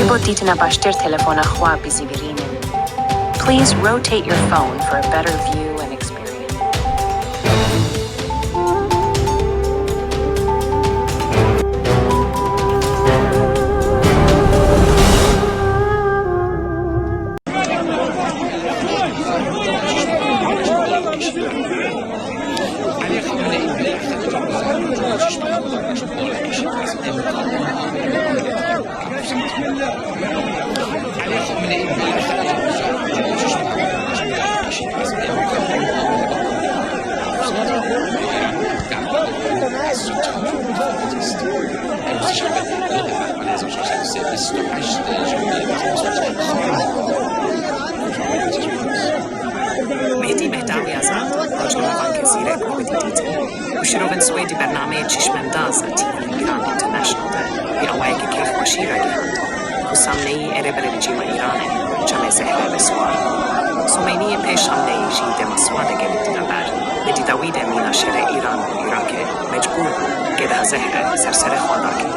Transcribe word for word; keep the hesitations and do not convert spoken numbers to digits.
Ji bo dîtina baştir telefona xwe bizîvirînin. Please rotate your phone for a better view and experience. Mehdî Mehdawiya Zad, rojnamevankê zîrek û xwedî dîtin û şîrovên Swêdî bernameyê Çişmendaz a T V Îran International de bi awayekî kêfxweşî ragihand ku Samneyî êrê bere bi cîma Îranê, çemê Zehre ve siwar. Someyniyê pê Şamneyî jî dema siwadeke bi tîna ber, lê di dawî de mîna şerê Îran û Îrakê mecbûr bû Gedeha Zehre ser serê xwe dake.